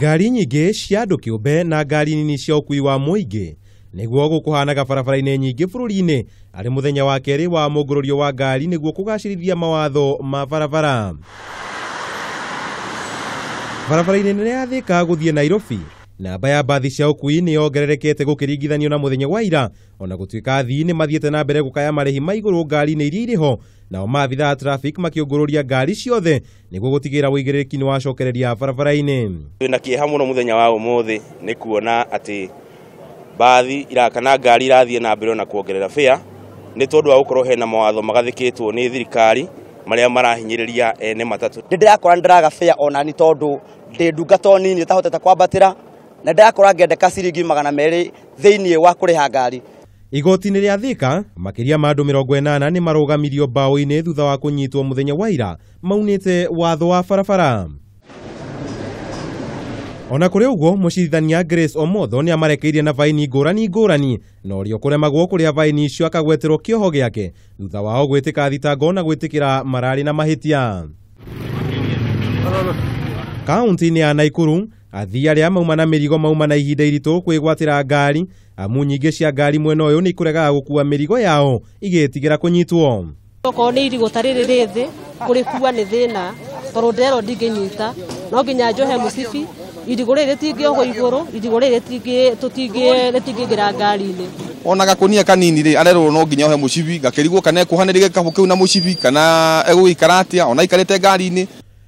Ngari nyingĩ cia andũ kĩũmbe na ngari nini cia ũkuui wa mũingĩ nĩguo gũkũhanaga barabara-inĩ nyingĩ bũrũri-inĩ arĩ mũthenya wa kerĩ wa mũngũrũrio wa ngari nĩguo kũgacĩrithia mawatho ma barabara. Barabara-inĩ nene ya Thika gũthiĩ Nairobi, namba ya mbathi cia ũkuui nĩ yongererekete gũkĩringithanio na mũthenya wa ira, ona gũtuĩka athii nĩ mathiĩte na mbere gũkaya marĩhi ma igũrũ ngari-inĩ iria irĩ ho, nao maabitha a traffic makĩũngũrũria ngari ciothe nĩguo gũtigĩrĩra ũigĩrĩrĩki nĩ wacokereria barabara-inĩ. Twĩna kĩeha mũno mũthenya wa ũmũthĩ nĩ kuona atĩ mbathi kana ngari irathiĩ na mbere na kuongerera fare nĩ tondũ wa gũkorwo hena mawatho magathĩkĩtwo nĩ thirikari marĩa marahinyĩrĩria ene matatũ. Ndĩrakora ndĩraga fare ona nĩ tondũ ndĩ ndungata o nini ĩtahotete kwambatĩra na ndĩrakora ngĩandĩka ciringi 200 thĩinĩ wa kũrĩha ngari. Igoti-inĩ rĩa Thika makĩria ma andũ 80 nĩ marũgamirio mbaũ-inĩ thutha wa kũnyitwo mũthenya wa ira maunĩte watho wa barabara. Ona kũrĩ ũguo, mũcirithania Grace Omotho nĩ amarekeirie na baini ngũrani ngũrani, na ũrĩa ũkũremagwo kũrĩha baini icio akagweterwo kĩoho gĩake thutha wao gwĩtĩka thitango na gwĩtĩkĩra mararĩ na mahĩtia. Kaunti-inĩ ya Naikuru, athii arĩa mauma na mĩrigo mauma na ihinda iritũ kwĩgwatĩra ngari, amu nyingĩ cia ngari mwena ũyũ nĩ ikũregaga gũkua mĩrigo yao igĩtigĩra kũnyitwo. Okorwo nĩ irigũ ta rĩrĩ rĩ thĩ, kũrĩkua nĩ thĩna tondũ nderwo ndingĩnyita, no nginya njohe mũcibi. Irigũ rĩrĩ rĩtingĩohwo igũrũ, irigũ rĩrĩ rĩtingĩingĩra ngari-inĩ. Ona gakũnia kanini rĩ, arerwo no nginya ohe mũcibi, gakĩrigwo kana ekuohanĩria gĩkabũ kĩu na mũcibi kana egũgĩikara atĩa ona aikarĩte ngari-inĩ.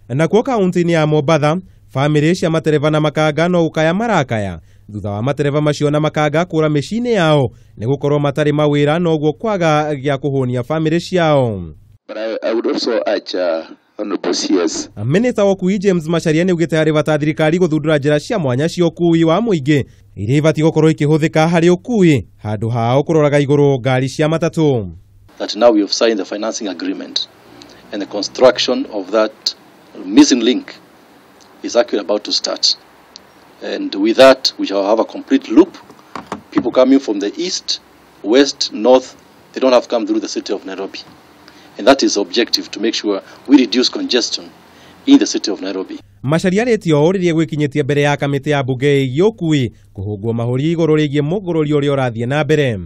Nakuo kaunti-inĩ ya Mombatha, bamĩrĩ cia matereba na makanga no gũkaya marakaya thutha wa matereba macio na makanga kũra mĩciĩ-inĩ yao nĩ gũkorwo matarĩ mawĩra noguo kwaga gĩa kũhũnia bamĩrĩ ciao. But I would also urge Honorable CS. Minista wa ũkuui James Macharia nĩ augĩte harĩ bata thirikari gũthundũra njĩra cia mwanya cia ũkuui wa mũingĩ iria ibatiĩ gũkorwo ikĩhũthĩka harĩ ũkuui handũ hao kũroraga igũrũ ngari cia matatũ. That now we have signed the financing agreement and the construction of that missing link is actually about to start. And with that, we shall have a complete loop. People coming from the east, west, north, they don't have to come through the city of Nairobi. And that is the objective, to make sure we reduce congestion in the city of Nairobi. Macharia arĩtie ũũ rĩrĩa gwĩkinyĩtie mbere ya kamĩtĩ ya mbunge ĩgiĩ ũkuui kũhũngwo mahũri igũrũ rĩgiĩ mũngũrũrio ũrĩa ũrathiĩ na mbere.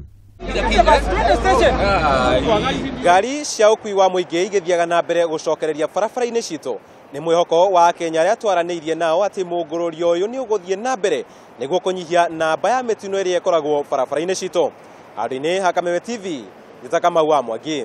Ngari cia ũkuui wa mũingĩ igĩthiaga na mbere gũcokereria barabara-inĩ citũ nĩ mwĩhoko wa Kenya arĩa twaranĩirie nao atĩ mũngũrũrio ũyũ nĩ ũgũthiĩ na mbere nĩguo kũnyihia namba ya mĩtino ĩrĩa ĩkoragwo barabara-inĩ citũ. Handũ-inĩ ha Kameme TV, Njĩta Kamau wa Mwangi.